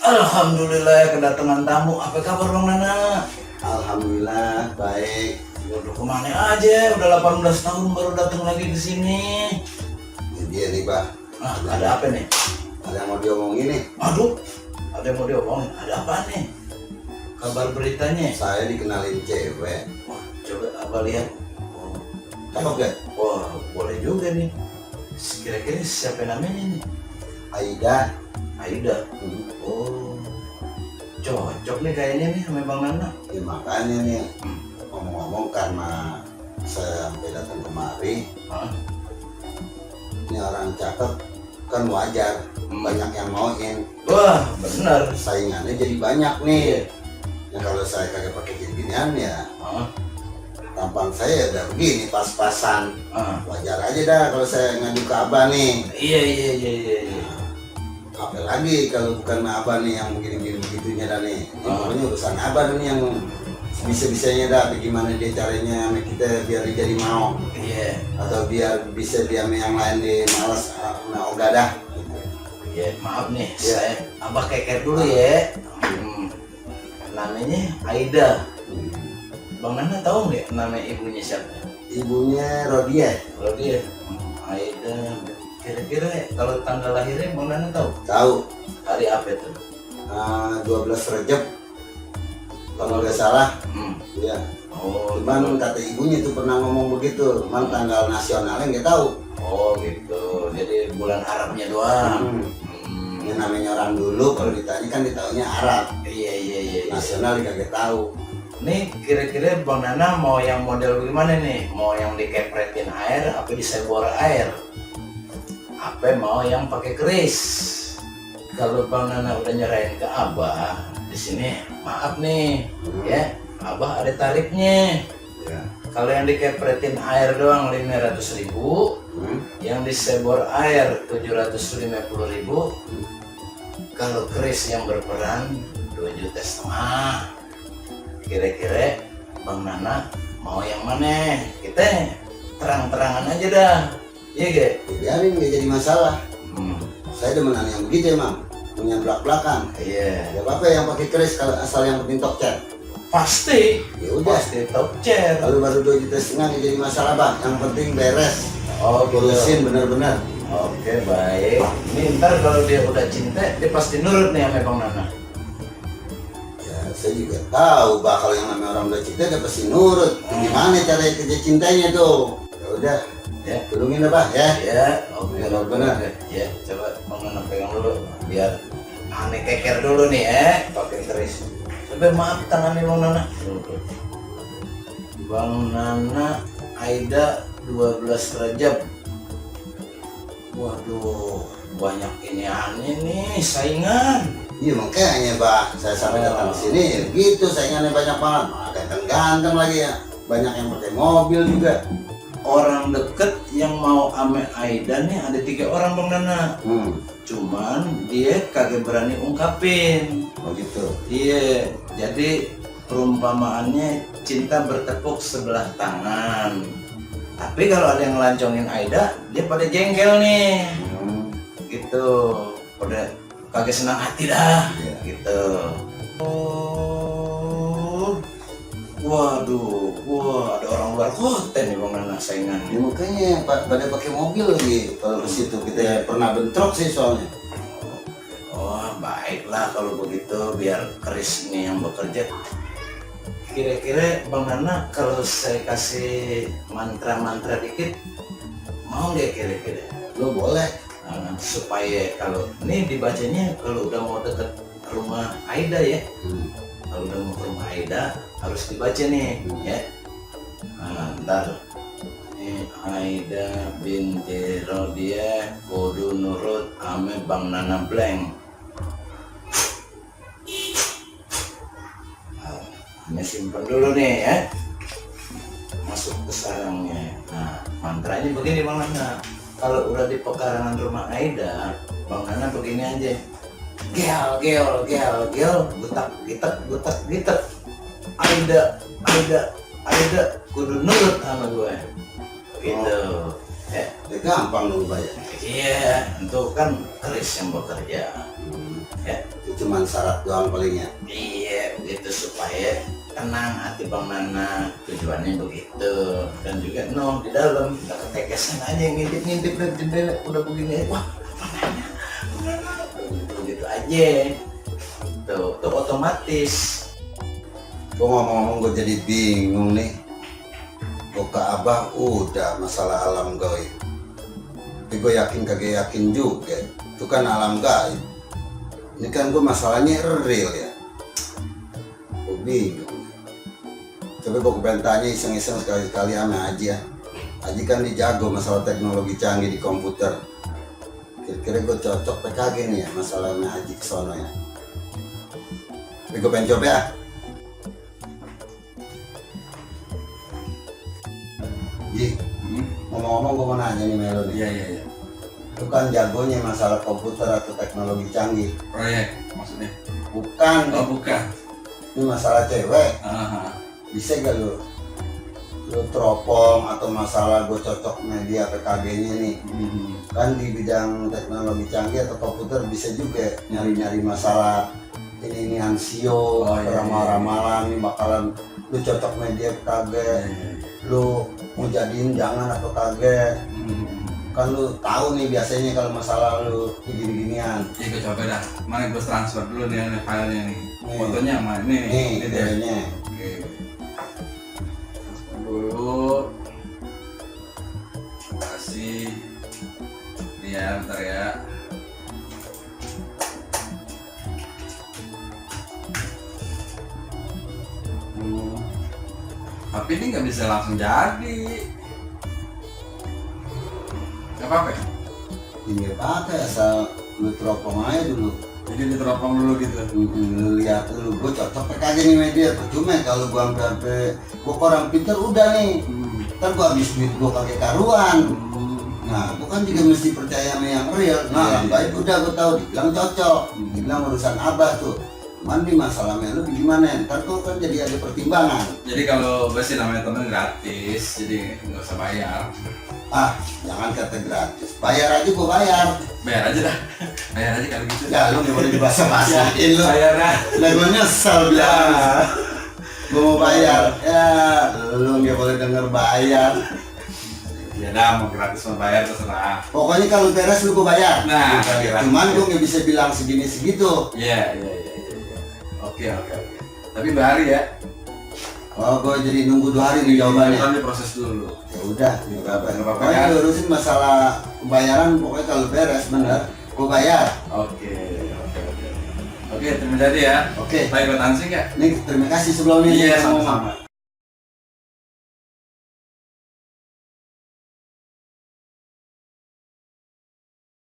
Alhamdulillah kedatangan tamu. Apa kabar Bang Nana? Alhamdulillah baik. Udah kemana aja? Udah 18 tahun baru datang lagi ke sini. Ini dia nih, Bah. Ada apa nih? Ada yang mau diomongin nih. Aduh, ada yang mau diomongin. Ada apa nih? Kabar beritanya? Saya dikenalin cewek. Wah, coba abah lihat. Cakep gak? Wah, boleh juga nih. Kira-kira siapa namanya nih? Aida. Aida. Oh, cocok nih kayaknya nih sama Bang Nana. Ya, makanya nih ngomong-ngomong karena saya sampai datang kemari. Hah? Ini orang cakep kan wajar. Banyak yang mauin. Wah, benar. Saingannya jadi banyak nih. Iya. Ya kalau saya kagak pakai ginian ya Hah? tampang saya udah begini pas-pasan. Ah. Wajar aja dah kalau saya ngadu ke abah nih. Iya. Apalagi kalau bukan abah nih yang begini-begini begitunya dah nih. Ini pokoknya urusan abah nih yang bisa-bisanya dah bagaimana dia caranya sama kita biar dia jadi mau, Iya. atau biar bisa dia sama yang lain di malas ogah dah. Iya, maaf nih, Iya. saya abah keker dulu ya. Namanya Aida. Bang Nana tahu nggak nama ibunya siapa? Ibunya Rodia. Kalau dia Aida, kira-kira kalau tanggal lahirnya Bang Nana tahu? Tahu. Hari apa itu? 12 Rejab kalau nggak salah. Iya. Oh, Cuman kata ibunya tuh pernah ngomong begitu, cuman tanggal nasionalnya nggak tahu. oh gitu. Jadi bulan Arabnya doang. Ini namanya orang dulu kalau ditanya kan ditaunya Arab. Iya. Nasional kagak tahu. Nih kira-kira Bang Nana mau yang model bagaimana nih? Mau yang dikepretin air apa disebor air? Apa mau yang pakai keris? Kalau Bang Nana udah nyerahin ke Abah, di sini maaf nih, ya Abah ada tarifnya. Ya. Kalau yang dikepretin air doang 500.000, yang disebor air 750.000. Kalau keris yang berperan 2,5 juta. Kira-kira Bang Nana mau yang mana? Kita terang-terangan aja dah, iya gak? Biarin nggak jadi masalah. Saya demenan yang begitu emang, punya belak-belakan. Iya. Ya apa yang pakai keris kalau asal yang penting top cat. Pasti. Ya udah. Pasti top chair. Kalau baru 2,5 juta nggak jadi masalah bang. Yang penting beres. Oh gitu. Urusin bener-bener. Oke baik. Ini ntar kalau dia udah cinta, dia pasti nurut nih sama Bang Nana. Ya saya juga tahu bah kalau yang namanya orang udah cinta dia pasti nurut. Gimana cara kerja cintanya tuh? Ya udah. Ya. Tolongin dah bah ya. Ya, oke. Benar-benar. Ya, coba Bang Nana pegang dulu biar aneh keker dulu nih pakai keris. Coba maaf tangannya Bang Nana. Bang Nana Aida 12 Rajab. Waduh, banyak ini aneh nih saingan. Iya makanya bah saya sampai datang ke sini gitu saingannya banyak banget. Ganteng-ganteng lagi ya. Banyak yang pakai mobil juga. Orang deket yang mau ame Aida nih ada 3 orang Bang Nana. Cuman dia kagak berani ungkapin. Oh gitu. Iya, jadi perumpamaannya cinta bertepuk sebelah tangan. Tapi kalau ada yang ngelancongin Aida, dia pada jengkel nih. Gitu. Pada kagak senang hati dah. Gitu. Oh. Waduh, wah ada orang luar kota nih Bang Nana saingan. Ya makanya pada pakai mobil lagi kalau ke situ kita pernah bentrok sih soalnya. Oh baiklah kalau begitu biar keris ini yang bekerja. Kira-kira Bang Nana kalau saya kasih mantra-mantra dikit mau nggak kira-kira? Lo boleh. Supaya kalau ini dibacanya kalau udah mau deket rumah Aida ya. Kalau udah mau ke rumah Aida harus dibaca nih ya. Ntar ini Aida binti Rodia kudu nurut ame Bang Nana blank. Ini simpen dulu nih ya. Masuk ke sarangnya. Nah mantranya begini Bang Nana. Kalau udah di pekarangan rumah Aida, Bang Nana begini aja. Gel, gutak, gitek. Aida, kudu nurut sama gue. Gitu. Ya. Gampang lo bayar. Iya, itu kan keris yang bekerja. Ya. cuman syarat doang palingnya. Iya begitu supaya tenang hati Bang Nana, tujuannya begitu. Dan juga di dalam kita ketekesan aja ngintip-ngintip dari jendela udah begini, wah Bang Nana begitu aja tuh otomatis. Gue ngomong-ngomong gue jadi bingung nih. Gue ke Abah udah masalah alam gaib, tapi gue yakin kagak yakin juga itu kan alam gaib. Ini kan gue masalahnya real ya, gue bingung. Coba gue pengen tanya iseng-iseng sekali-sekali sama Haji ya. Haji kan dijago masalah teknologi canggih di komputer. Kira-kira gue cocok PKG nih ya masalah sama Haji kesono ya. Tapi gue pengen coba ya. Ji, ngomong-ngomong gue mau nanya nih Melo nih. Iya. Itu kan jagonya masalah komputer atau teknologi canggih. Proyek maksudnya? Bukan, Oh bukan. ini masalah cewek. Aha. Bisa gak lu teropong atau masalah gue cocok media PKG-nya nih. Kan di bidang teknologi canggih atau komputer bisa juga nyari-nyari masalah ini ansio, Oh, iya, ramalan-ramalan nih bakalan lu cocok media PKG. Lu mau jadiin jangan atau kagak. Kan lu tahu nih biasanya kalau masalah lu begini-ginian. Iya gue coba dah. Mana gue transfer dulu nih filenya nih. Nih. Fotonya mana nih? Nih Ini dia. kayaknya. Oke. Transfer dulu. Terima kasih. Iya, bentar ya. Tapi ini nggak bisa langsung jadi. Gak apa-apa ya? Ini pakai asal lu teropong aja dulu. Jadi diteropong dulu gitu. Lu lihat dulu, gue cocok PKG nih media. Cuma kalau gua sampai gua orang pintar udah nih. Ntar gua habis duit gua pakai karuan. Nah, gua kan juga mesti percaya sama yang real. Nah, Iya. baik udah gua tahu dibilang cocok. Dibilang urusan Abah tuh. Cuman nih masalahnya lu gimana? Ntar tuh kan jadi ada pertimbangan. Jadi kalau gue sih namanya temen gratis, jadi nggak usah bayar. Ah, jangan kata gratis. Bayar aja gua bayar. Bayar aja dah. Bayar aja kalau gitu. Ya lu nggak boleh dibahas-bahasain lu. Bayar dah. Nah, gua nyesel bilang. Gua mau bayar. Ya, lu nggak boleh denger bayar. Ya dah, mau gratis mau bayar terserah. Pokoknya kalau beres lu gua bayar. Nah, kira-kira. Cuman gua nggak bisa bilang segini segitu. Iya. Oke. Tapi bayar ya. Oh, gua jadi nunggu 2 hari nih jawabannya. Kan diproses dulu. Ya udah, nggak apa-apa. Nggak apa-apa, Pokoknya kan? lu urusin masalah pembayaran. Pokoknya kalau beres bener, gua bayar. Oke. Oke, terima kasih ya. Oke. Baik buat Ansing ya. Nih terima kasih sebelumnya. Iya, nih, ngomong. sama-sama.